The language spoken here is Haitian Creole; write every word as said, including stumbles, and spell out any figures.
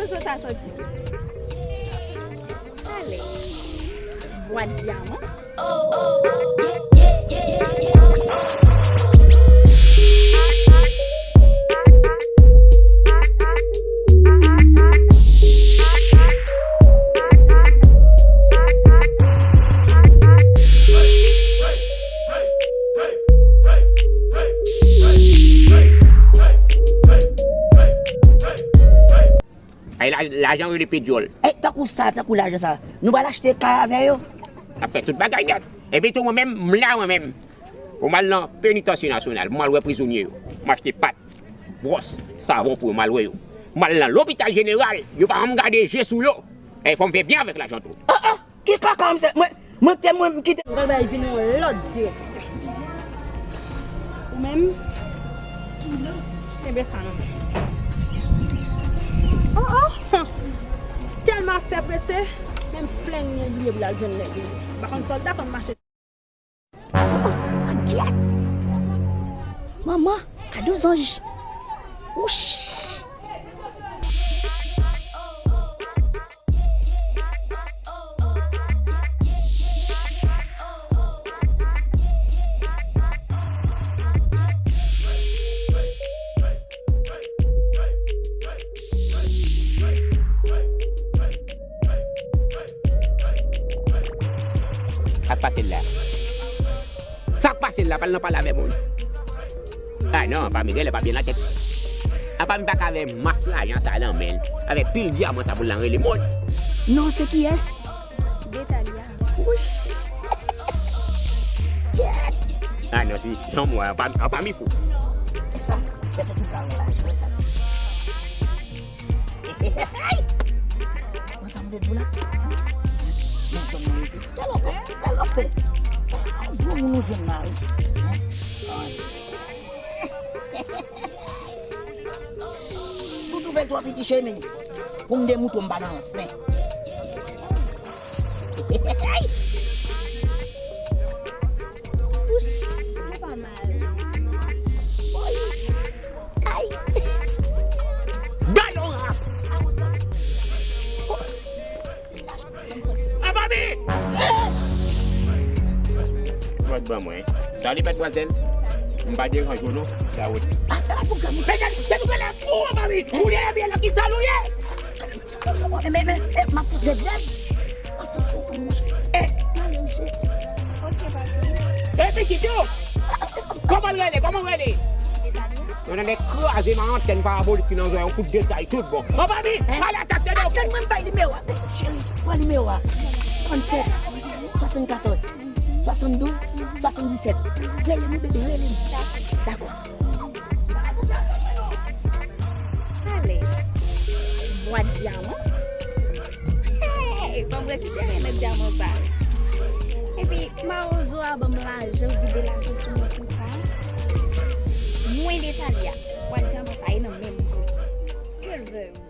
Kote sa soti? Ale. Bwat dyaman. Ay, la, lajan rele pedyòl. E, tankou sa, tankou lajan sa, nou pral achte kay avè yo? N ap fè tout bagay nèt. Epi tou, mwen menm, m la, mwen menm. Pou m al nan penitansye nasyonal, pou m al wè prizonye yo. M achte pat, bwòs, savon pou yo, m al wè yo. M al nan lopital jeneral, yo pa janm gade je sou yo. E fò m fè byen avèk lajan tou. Ah, ah! Ki kaka, msye? Mwen, mwen te, mwen, m kite. M pral bay vin yon lòt direksyon. Ou menm, kenbe sa nan men. Oh, oh! Tèlman ap fè prese, menm flè m li bliye pou l al jwenn nèg li. M pa konn sòlda konn mache. Oh, oh, gyèt! Manman, gade yon zanj. Wouch! Sa k pase l la? Sa k pase l la? Pral nan pale avè moun. Ah non, Anpami genlè pa byen nan tèt. Anpami pa ka avè mas lajan sa nan men l, avè pil dyaman sa pou l nan rele moun. Non, se kiyès? Detalia. Wouch. Ah non, si, jan mwen, Anpami, Anpami fou. Sa, se tout sa la, jwe sa. Mwen sa m te di w la. Mwen sa m te di w. Salopè, salopè. Gwo moun ou jwenn la, wi. Si w twouve l twò piti, cheri, pou m demoutre w, m pa nan rans, men. Wouch, li pa mal. Ay. Gade yon ras. Anpami! Pòt ban mwen. Salut, madmwazèl. M pa deranje w, non. Sa wout. Gade, gade, gade, gade, oh, Anpami! Ou ye, byen la, ki sa nou ye? Men, men, men, eh, m ap fout zèb, zèb. M ap fout, fout, fout, monchè. Eh, m ale, monchè. Ok, papi. Eh, pitit yo! Kòman l rele? Kòman l rele? Detalia. Yon nèg kraze nan antèn parabolik ki nan zòrèy, yon kout detay tout bon. Anpami, pale ak aktè yo. Atann mwen, m bay nimewo a. Cheri, pran nimewo a. Trannsèt, swasannkatòz, swasanndouz, swasanndisèt. Rele m, bebe, rele m. Dakò. Ale. Bwat dyaman. Hey, fò m rekipere nèg dyaman sa. Epi, mawozo a ban m lajan, vide lajan sou mwen konsa. Mwen Detalia, bwat dyaman sa, e nan men m. Ke l vle.